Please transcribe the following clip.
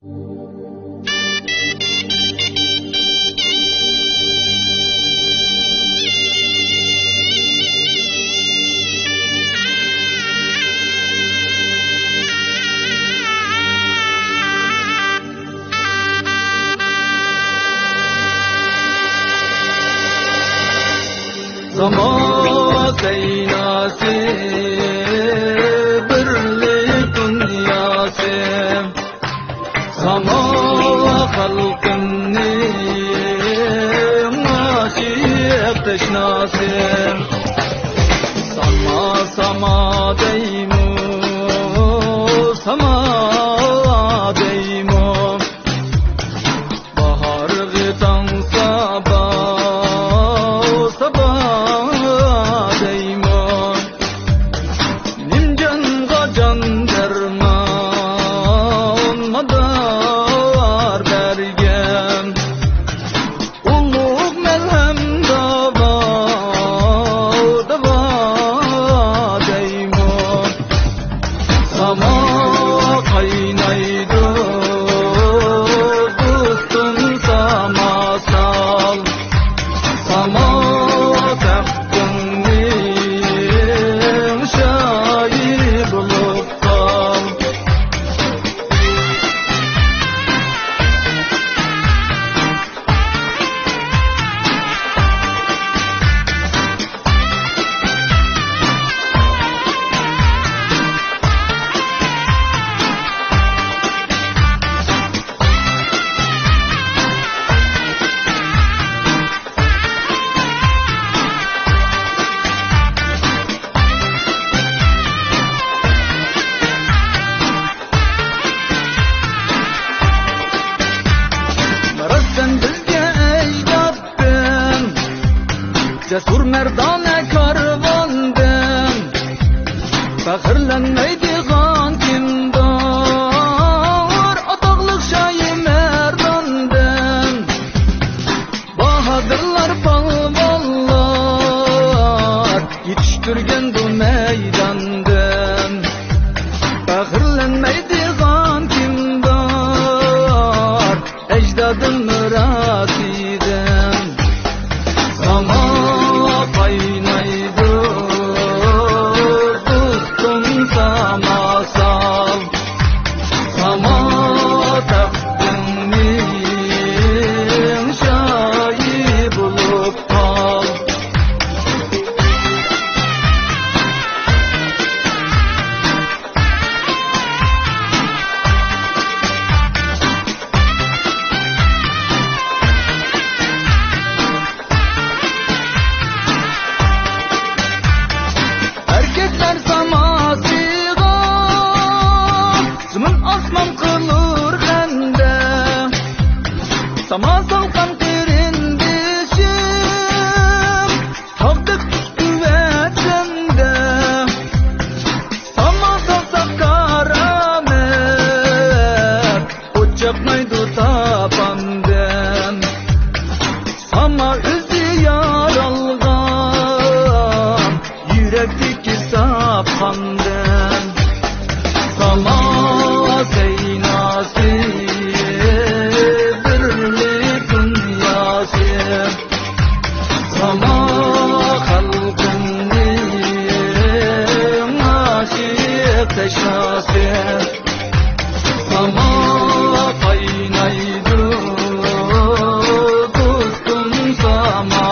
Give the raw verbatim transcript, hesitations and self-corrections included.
ساما سەيناسى، بىرلىك دۇنياسى، ساما خەلقىمنىڭ ئاشىق تەشناسى. ساما، ساما دەيمۇ، ساما دەيمۇ. باھارغا تاڭ سابا، سابا دەيمۇ. نىمجانغا جان دەرمان، مادار بەرگەن. ئۇلۇغ مەلھەم داۋا، داۋا دەيمۇ. ساما قاينايدۇ، دوستۇم، ساما سال. ساما تەختىڭنىڭ شاھى بولۇپ قال. راستتىن بىزگە ئەجدادتىن، جەسۇر مەردانە كارۋاندىن، پەخىرلەنمەيدىغان كىمدۇر، ئاتاقلىق شاھى مەرداندىن. باھادىرلار، پالۋانلار يېتىشتۈرگەن بۇ مەيداندىن، پەخىرلەنمەيدىغان كىمدۇر، ئەجدادىم مىراسىدىن. ساما قاينايدۇ، دوستۇم، ساما سال. ساما تەختىڭنىڭ شاھى بولۇپ قال. ئەركەكلەر ساماسىغا زېمىن ئاسمان قىلۇر خەندە. ساما سالغان قېرىندىشىم، تاغدەك ئۈستى ۋەتەندە. ساما سالساق كارامەت، ئوت چاقنايدۇ تاپاندىن. ساما ئۆزى يارالغان يۈرەكتىكى ساپ قاندىن. ساما سەيناسى، بىرلىك دۇنياسى. ساما خەلقىمنىڭ ئاشىق تەشناسى. ساما قاينايدۇ، دوستۇم، ساما